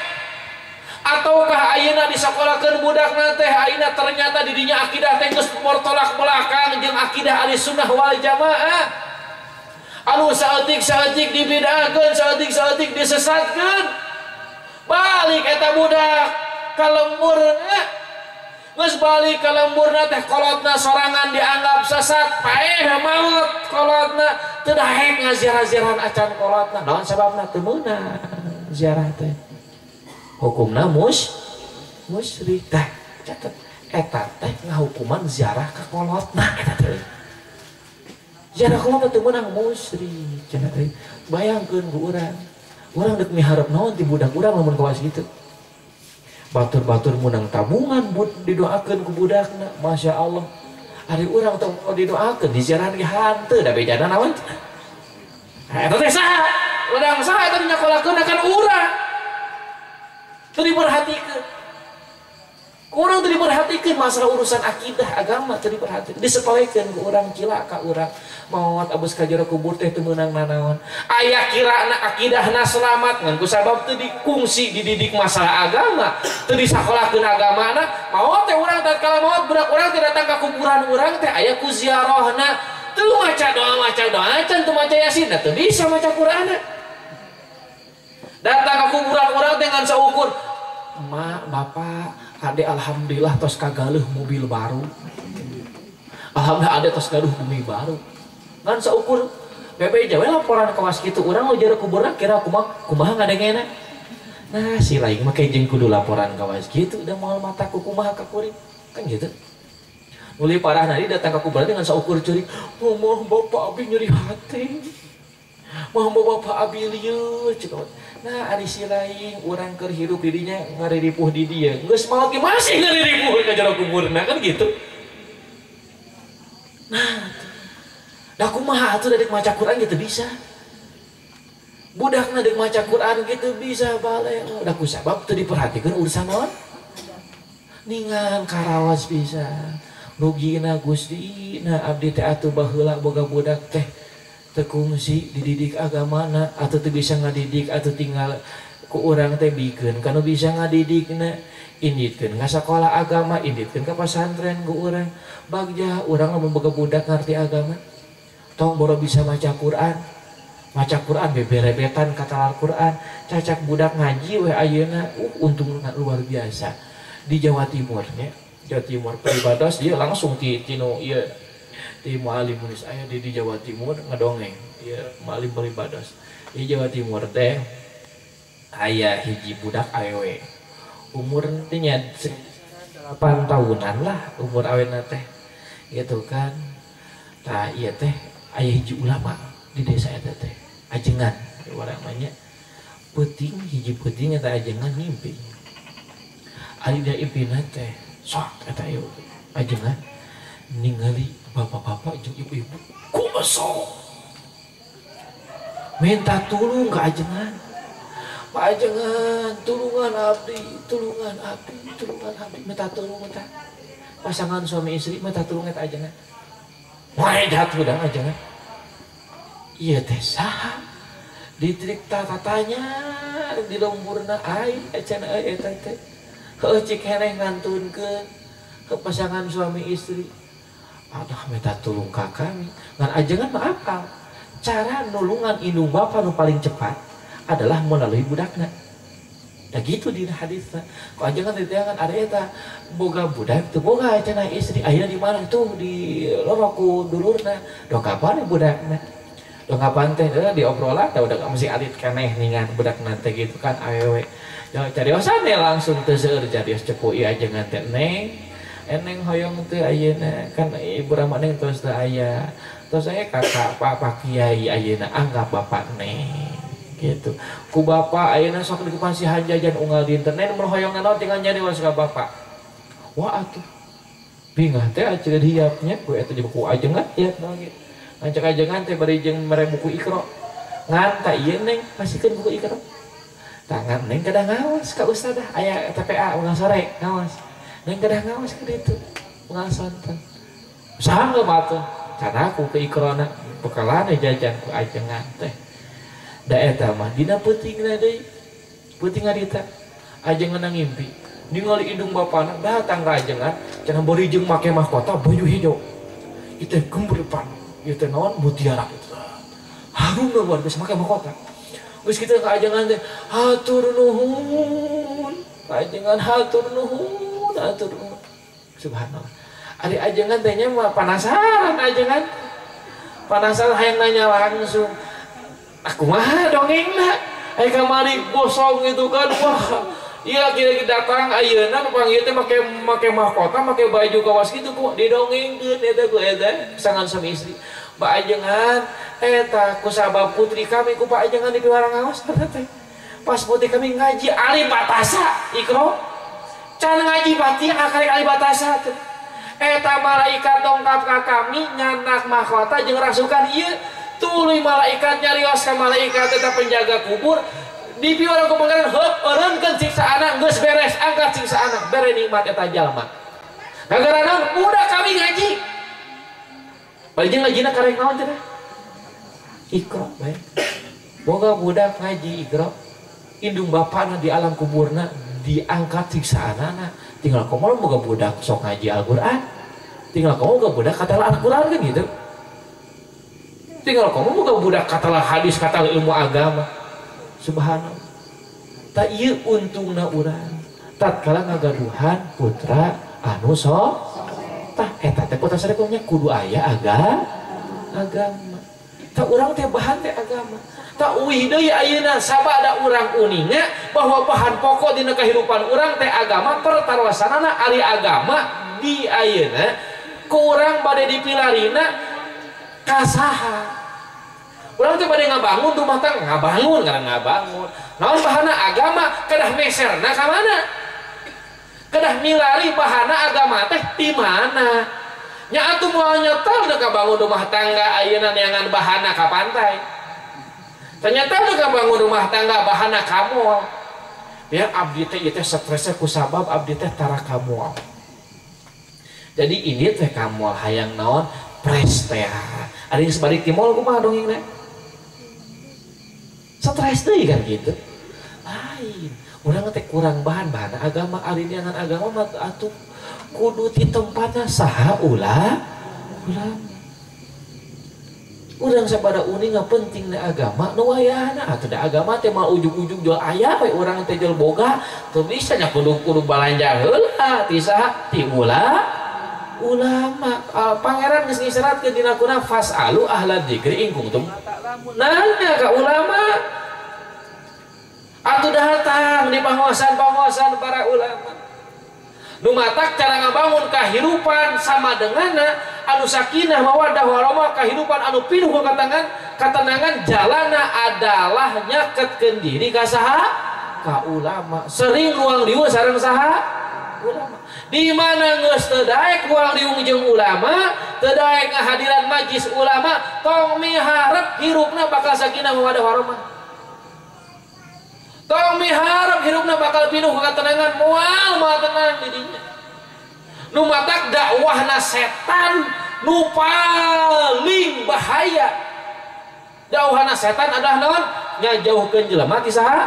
Ataukah ayeuna disakolahkeun budakna teh ayeuna ternyata didinya akidah teh geus bertolak belakang jeung akidah Ahlussunnah wal Jamaah. Anu saeutik-saeutik dibid'ahkeun, saeutik-saeutik disesatkeun. Balik eta budak ka lemburna. Geus balik ka lemburna teh kolotna sorangan dianggap sesat, paeh maot kolotna teu daek ngaziarah-ziarahan acan kolotna. Naon sababna? Teu meunang ziarah teh. Hukumna musyrik teh. Catet eta teh ngahukuman ziarah ka kolotna eta teh. Ziarah kolotna teu meunang musyrik cenah teh. Bayangkeun ku urang. Urang deuk miharep naon ti budak urang lamun kawas kitu. Batur-batur menang tabungan didoakeun ku budakna, Masya Allah. Ari urang tong didoakeun diziarahan ge hanteu da bejana naon. Eta teh saha? Urang saha eta dinyakolakeun kan urang. Teu diperhatikeun. Kurang teu diperhatikeun masalah urusan akidah agama teu diperhatikeun. Disepelekeun ku urang cilaka urang. Maot abus ka jero kubur teh teu meunang nanaon. Aya kirana akidahna selamat ngan ku sabab teu dikungsi dididik masalah agama, teu disakolakeun agamana, maot teh urang tatkala maot budak urang teh datang ka kuburan urang teh aya ku ziarahna, teu maca doa can teu maca yasin, teu bisa maca Qur'anna. Datang ka kuburan urang teh ngan saukur, "Emak, bapak, ade alhamdulillah tos kagaleuh mobil baru. Alhamdulillah ade tos gaduh bumi baru." Ngan saukur bebeja we laporan kawas kitu urang nu jero kuburna kira kumaha ngadengena. Nah, si lain mah jeung kudu laporan kawas kitu da moal mata ku kumaha ka kuring. Kan gitu. Nuli parah nadi datang ka kuburan dengan saukur ceurik, "Moh bapak abi nyeri hate. Moh bapak abi lieur." Nah, ari si lain urang keur hirup di dinya ngariripuh di dieu. Geus maot ge masih ngariripuh ka jero kuburna kan gitu. Nah, da kumaha atuh deuk maca Quran gitu bisa. Budakna deuk maca Quran gitu bisa balik. Da ku sabab teu diperhatikeun urusan naon? Ningan karawas bisa. Rugina Gusti, nah abdi teh atuh baheula boga budak teh teu kungsi dididik agamana atau teu bisa ngadidik atau tinggal ku urang teh bikeun kanu bisa ngadidikna inditkeun ka sakola agama inditkeun ka pasantren ku urang bagja urang lamun boga budak ngarti agama tong boro bisa maca Quran beberebetan kata Al-Quran cacak budak ngaji we ayeuna untung luar biasa di Jawa Timur nya Jawa Timur pribados dia langsung ti tinu ieu di mualim munis aya di Jawa Timur ngedongeng ieu mualim pribados di Jawa Timur teh aya hiji budak awewe umur teh nya 8 tahunan lah umur awena teh gitu kan tah ieu teh aya hiji ulama di desa eta teh ajengan urang mah nya peuting hiji peuting eta ajengan ngimpi ari da impina teh sok eta ieu ajengan ningali bapak-bapak jeung ibu-ibu kumaso minta tulung ke ajengan. Pak ajengan tulungan abdi, tulungan abdi, tulungan abdi, minta tulung minta pasangan suami istri minta tulung eta ajengan. Wah jahat udah ajengan. Ieu teh saha? Ditrik tatanya di lemburna ai cenah euy eta teh. Heueuh cik keneh ngantunkeun ke pasangan suami istri. Aduh minta tulung ka kami. Ngan ajengan mah apal. Cara nulungan indung bapa nu paling cepat adalah melalui budakna. Nah gitu di hadisna. Ku ajengan diteangan ada eta boga budak teu boga cenah istri aya di mana tuh di lorok ku dulurna. Dong kapan budakna? Dong kapan teh diobrolan teh udah masih alit keneh ningan budakna teh gitu kan awewe. Cariosan langsung teu seueur carios cepu ieu ajengan teh neng. Eneng hoyong teu ayeuna kan ibu rama neng tos teu aya. Tos aya kakak Pak Kiai ayeuna anggap bapak neng gitu. Ku bapak ayeuna sok dipasihan jajan unggal dinten neng mun hoyong naon tinggal nyarios ka bapak. Wah atuh. Bingah teh aceud hiapnya ku eta jeung ku ajengan ieu naon gitu. Ngancak ajengan teh bari jeung mere buku Iqra. Ngan ta ieu neng pasikeun buku Iqra. Tangan neng kedah ngawas ka ustadzah aya TPA unggal sore ngawas. Neng kedah ngawas ka ditu unggal sonten. Sanggeum atuh cara ku ke Iqrana bekalana jajan ku ajengan teh. Da eta mah dina peutingna deui. Peuting harita. Ajengan ngimpi ningali indung bapana datang ka ajengan cenah bari jeung make mahkota baju hijau ieu teh gemberpan ieu teh naon mutiara kitu harumna luar biasa make mahkota geus kitu ka ajengan teh hatur nuhun ajengan hatur nuhun hatur nuhun. Subhanallah. Ari ajengan teh nya mah penasaran ajengan penasaran hayang nanya langsung aku mah dongengna aya kamari gosong gitu kan wah iya kira-kira datang ayeuna panggil teh make mahkota make baju kawas kitu ku didongengkeun eta ku eta pasangan suami istri. Pak ajengan eta ku sabab putri kami ku Pak ajengan di piwarang ngaos teh. Pas putri kami ngaji alif batasa ikro can ngaji Fatihah karek alif batasa teh. Eta malaikat dongkap ka kami nyanak mahkota jeung rasukan ieu tuluy malaikat nyarios ka malaikat eta penjaga kubur di piwarang ku pangeran heup eureunkeun siksaana geus beres angkat siksaana bere nikmat eta jalma gara-gara naon budak kami ngaji bari jeung ngajina karek naon cenah Iqra bae boga budak ngaji Iqra indung bapana di alam kuburna diangkat siksaanana tinggal komo boga budak sok ngaji Al-Qur'an tinggal komo boga budak katalah Al-Qur'an kan gitu tinggal komo boga budak katalah hadis katalah ilmu agama. Subhanallah. Tak ieu untungna urang tatkala ngagaduhan putra anu so tah eta teh putra sarekomnya kudu aya agama. Tah urang teh bahan teh agama. Tah uih deui ayeuna sabada urang uninga bahwa bahan pokok dina kehidupan urang teh agama pertarosanana ari agama di ayeuna ku urang bade dipilarina ka saha. Urang teh bade ngabangun rumah tangga, ngabangun karena ngabangun. Naon bahana agama kedah meserna ka mana? Kedah milari bahana agama teh di mana? Nya atuh moal nyetel deuk ngabangun rumah tangga ayeuna neangan bahana ka pantai. Ternyata deuk ngabangun rumah tangga bahana ka mall. Ya abdi teh ieu teh stresna ku sabab abdi teh tara ka mall. Jadi ini teh ka mall hayang naon? Pres teh. Ari geus balik ti mall kumaha dongengna? Stres deui kan gitu. Lain, urang teh kurang bahan-bahan agama ari neangan agama mah atuh kudu ti tempatna saha ulah ulama. Urang sabada uninga pentingna agama nu wayahna atuh da agama teh mah ujug-ujug jual aya we urang teh jual boga teu bisa nya kudu balanja heula ti saha ti ulah ulama. Pangeran geus ngisyaratkeun dina kuna fasalu ahla dzikri in kuntum nanya ka ulama atuh datang di panguasan-panguasan para ulama nu matak cara ngabangun kahirupan sama denganna anu sakinah mawaddah warahmah kahirupan anu pinuh ku katenangan jalana adalah nyaketkeun diri ka saha ka ulama sering ruang lieu sareng saha ulama. Di mana geus teu daek ruang liung jeung ulama teu daek ngahadiran majlis ulama tong miharep hirupna bakal sakinah mawaddah warahmah tong miharep hirupna bakal pinuh ku katenangan moal moal tenang di dinya. Nu matak dakwahna setan nu paling bahaya. Dakwahna setan adalah naon? Ngajauhkeun jelema ti saha?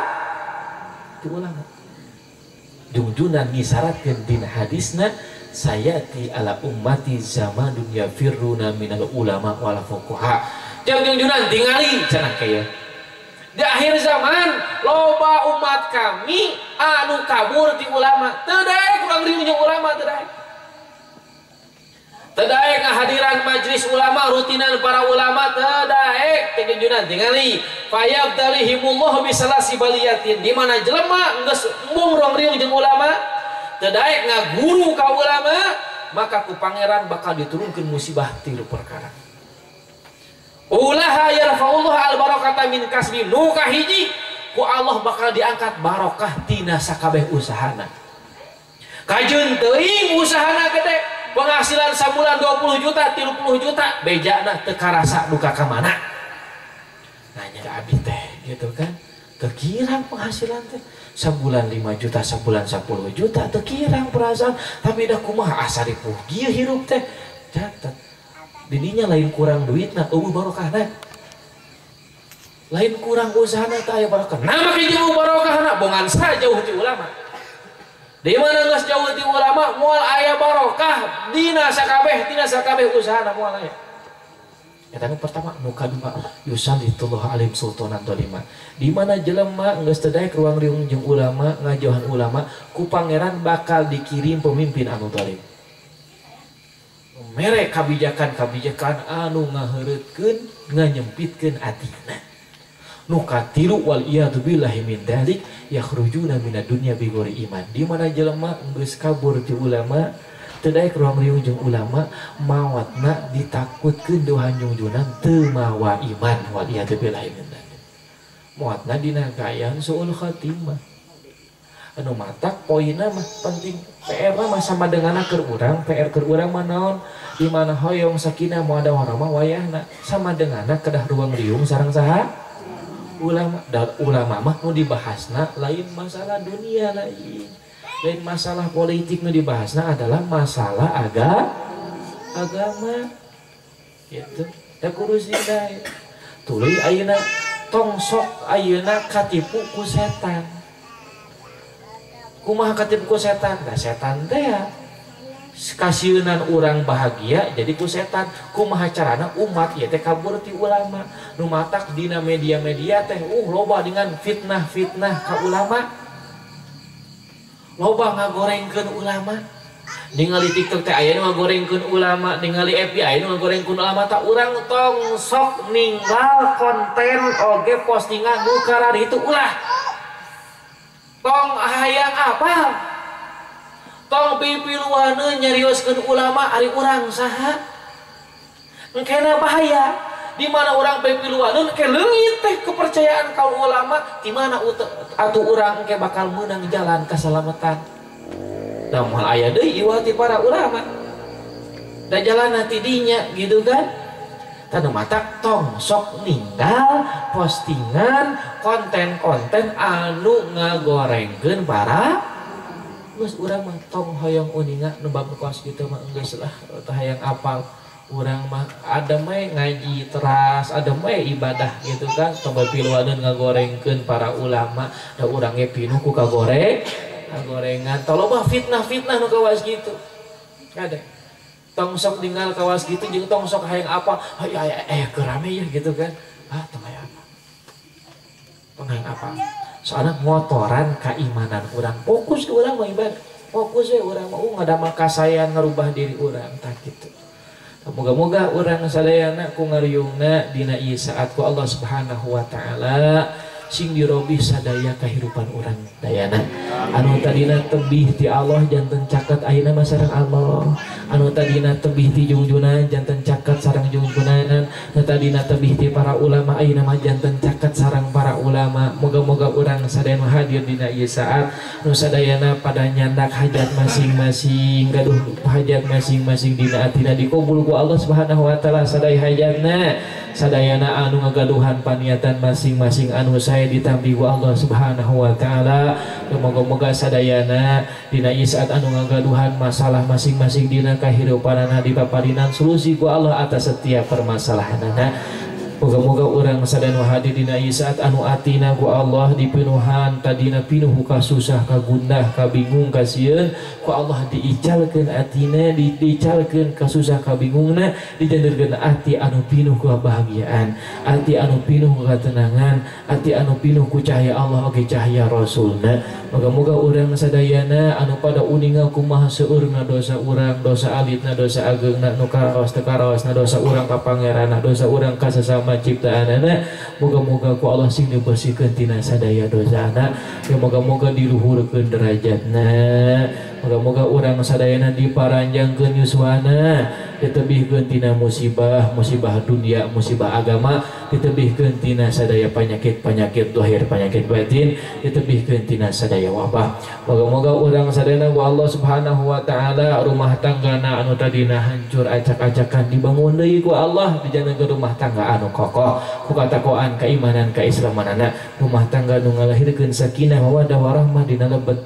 Ti ulama. Jungjunan ngisyaratkeun dina hadisna sayati ala ummati zamanun yafirruna minal ulama wal fuqaha. Jungjunan tingali cenah kaya. Di akhir zaman loba umat kami anu kabur ti ulama. Teu daek urang riung jeung ulama teu daek. Teu daek ngahadiran majlis ulama rutinan para ulama teu daek teh junjunan tingali fayabtalihimullahu bisalasi baliyatin di mana jelema geus embung rong riung jeung ulama teu daek ngaguru ka ulama maka ku pangeran bakal diturunkeun musibah tilu perkara. Ulaha yarfa'ullah al barakata min kasbi nu kahiji ku Allah bakal diangkat barokah tina sakabeh usahana. Kajeun teuing usahana gede penghasilan sabulan 20 juta 30 juta bejana teu karasa duka ka mana. Nanya ka abdi teh gitu kan teu kirang penghasilan teh sabulan 5 juta sabulan 10 juta teu kirang perasaan tapi dah kumaha asa ripuh kieu hirup teh catat didinya lain kurang duitna eueuh barokahna. Lain kurang usahana teh aya barokah. Nah make jeung barokahna bongan jauh ti ulama. Di mana geus jauh ti ulama moal aya barokah dina sakabeh usahana moal aya. Eta nu pertama, nu kadua yusallitullahu alaihim sultanan zalima. Di mana jelema geus teu daek ruang riung jeung ulama, ngajauhan ulama, ku pangeran bakal dikirim pemimpin anu zalim. Mere kabijakan-kabijakan anu ngaheureutkeun, nganyempitkeun atina. Nu katilu wal iyadu billahi min dzalik yakhrujuna minad dunya bighairi iman. Di mana jelema geus kabur ti ulama, teu daek ruang riung jeung ulama, mawatna ditakutkeun doa junjunan teu mawa iman wal iyadu billahi min dzalik. Mawatna dina kaayaan suul khatimah. Anu matak poinna mah penting, PR mah sama dengan keur urang, PR keur urang mah naon? Di mana hoyong sakinah mawaddah warahmah wayahna sama denganna kedah ruang riung sareng saha? Ulama. Dan ulama mah nu dibahasna lain masalah dunia lain. Lain masalah politik nu dibahasna adalah masalah agama. Gitu. Da kudu sindai. Tuluy ayeuna tong sok ayeuna katipu ku setan. Kumaha katipu ku setan? Da setan teh ya kasieunan urang bahagia jadi ku setan. Kumaha carana umat ieu teh kabur ti ulama. Nu matak dina media-media teh loba dengan fitnah-fitnah ka ulama. Loba ngagorengkeun ulama. Ningali TikTok teh aya nu ngagorengkeun ulama, ningali FB aya nu ngagorengkeun ulama. Tak urang tong sok ninggal konten oge postingan nu kararitu ulah. Tong hayang apa? Tong pipiluaneun nyarioskeun ulama ari urang saha? Engkena bahaya. Di mana urang pipiluaneun ke leungit teh kepercayaan kaum ulama, di mana atuh urang engke bakal meunang jalan keselamatan. Da moal aya deui iwati para ulama. Da jalan ti dinya gitu kan? Tanu matak tong sok ninggal postingan konten-konten anu ngagorengkeun para geus urang mah tong hoyong uninga nu bab kos kitu mah geus lah teu hayang apal. Urang mah adem we ngaji teras, adem we ibadah gitu kan. Tong piluaneun ngagorengkeun para ulama, da urang ge pinuh ku kagoreng, kagorengan. Tong loba fitnah-fitnah nu kawas kitu. Kade. Tong sok ninggal kawas kitu jeung tong sok hayang apa? Hay keur rame ya gitu kan. Ah, tong hayang apa? Tong hayang apa? Soalnya ngotoran keimanan urang. Fokus ke urang mah ibadah. Fokus we urang mah ngadamel kasayan ngarubah diri urang tah kitu. Moga-moga urang sadayana ku ngariungna dina ieu saat ku Allah Subhanahu wa taala sing dirobih sadaya kahirupan urang dayana. Anu tadina tebih ti Allah janten caket ayeuna mah sareng Allah. Anu tadina tebih ti jungjunan janten caket sareng jungjunan. Anu tadina tebih ti para ulama ayeuna mah janten caket sareng para ulama. Moga-moga urang sadayana hadir dina ieu saat nu sadayana pada nyandak hajat masing-masing, gaduh hajat masing-masing dina atina dikabul ku Allah Subhanahu wa taala sadaya hajatna. Sadayana anu ngagaduhan paniatan masing-masing anu sae ditampi ku Allah Subhanahu wa taala. Moga-moga sadayana dina ieu saat anu ngagaduhan masalah masing-masing dina kahirupanana dipaparinan solusi ku Allah atas setiap permasalahanana. Moga-moga urang sadayana hadir dina ieu saat anu atina ku Allah dipinuhan tadina pinuh ka susah ka gundah ka bingung ka sieun ku Allah diicalkeun atina, diicalkeun ka susah ka bingungna, dijanderkeun ati anu pinuh ku kebahagiaan, ati anu pinuh ku ketenangan, ati anu pinuh ku cahaya Allah oge cahaya Rasulna. Moga-moga urang sadayana anu pada uninga kumaha seueurna dosa urang, dosa alitna, dosa ageungna, nu karaos teu karaosna, dosa urang ka pangeranna, dosa urang ka sasama ciptaanana. Moga-moga ku Allah sing dibersihkeun tina sadaya dosana, ya moga-moga diluhurkeun derajatna. Moga-moga urang sadayana diparanjangkeun yuswana, ditebihkeun tina musibah, musibah dunia, musibah agama, ditebihkeun tina sadaya penyakit-penyakit lahir, penyakit batin, ditebihkeun tina sadaya wabah. Moga-moga urang sadayana ku Allah Subhanahu wa taala rumah tanggana anu tadina hancur acak-acakan dibangun deui ku Allah dijantenkeun rumah tangga anu kokoh ku katakwaan, keimanan, keislamanana, rumah tangga nu ngalahirkeun sakinah mawaddah warahmah dina lebet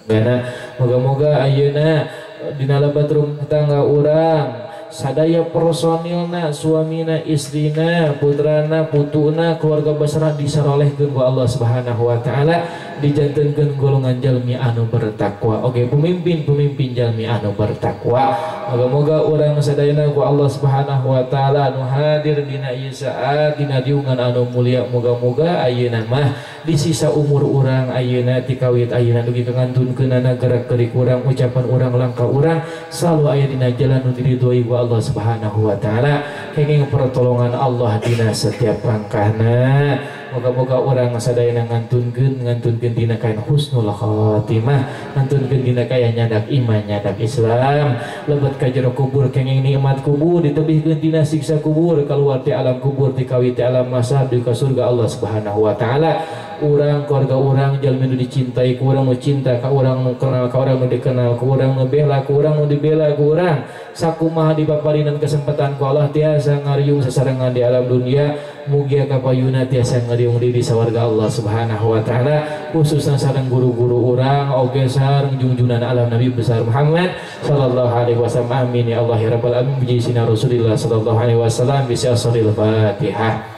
tanggana. Moga-moga ayeuna dina lebet rumah tangga urang sadaya personilna, suamina, istrina, putrana, putuna, keluarga besar disarolehkeun ku Allah Subhanahu wa taala, dijantenkeun golongan jalmi anu bertakwa. Oke, pemimpin-pemimpin jalmi anu bertakwa. Moga-moga urang sadayana ku Allah Subhanahu wa taala anu hadir dina ieu saat dina diungan anu mulia, moga-moga ayeuna mah di sisa umur urang ayeuna ti kawit ayeuna dugi ka ngantunkeunana gerak gerik urang, ucapan urang, langkah urang selalu aya dina jalan nu diridhoi ku Allah Subhanahu wa taala, kenging pertolongan Allah dina setiap langkahna. Moga-moga urang sadayana ngantunkeun dina kain husnul khatimah, ngantunkeun dina kaya nyadak iman, nyadak Islam, lebet ka jero kubur kenging nikmat kubur, ditebihkeun dina siksa kubur, keluar ti alam kubur ti kawit ti alam mahsyar di ka surga Allah Subhanahu wa taala. Urang keluarga urang jalmi nu dicintai ku urang, nu cinta ka urang, nu kenal ka urang, nu dikenal ku urang, nu bela ku urang, nu dibela ku urang, sakumaha dipaparinan kesempatan ku Allah tiasa ngariung sasarengan di alam dunia, mugia kapayuna tiasa ngariung di sawarga Allah Subhanahu wa taala, khususna sareng guru-guru urang oge sareng junjunan alam Nabi besar Muhammad sallallahu alaihi wasallam. Amin ya Allah ya rabbal alamin. Bi sina Rasulillah sallallahu alaihi wasallam bi syahril Fatihah.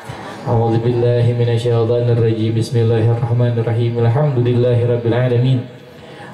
A'udzu billahi minasyaitonir rajim. Bismillahirrahmanirrahim. Alhamdulillahirabbil alamin.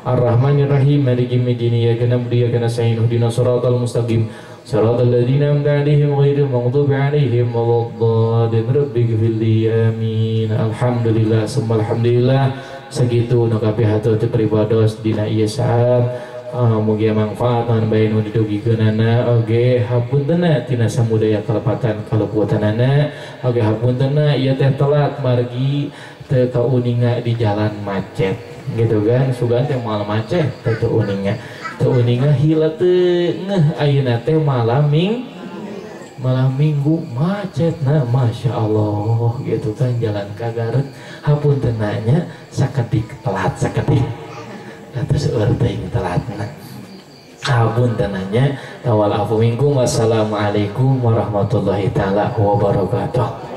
Arrahmanir rahim. Maliki yaumiddin. Iyyaka na'budu wa iyyaka nasta'in. Ihdinas siratal mustaqim. Siratal ladzina an'amta 'alaihim ghairil maghdubi 'alaihim waladdallin. Rabbighfirli. Amin. Alhamdulillah, summa alhamdulillah. Sakitu nu kapihatur teu pribados dina ieu saat. Mugia manfaat anu bae nu didugikeunana oge hapuntenna tina samudaya kalepatan kaluputanana oge hapuntenna ieu teh telat margi teu kauninga di jalan macet gitu kan, sugan teh moal macet teh teu uninga, teu uninga hila teu ngeuh ayeuna teh malam minggu macet nah masya Allah gitu kan, jalan ka Garut hapuntenna nya sakedik telat sakedik atas seueur teuing telatna. Hapuntenna tawal afu minkum. Wassalamualaikum warahmatullahi taala wabarakatuh.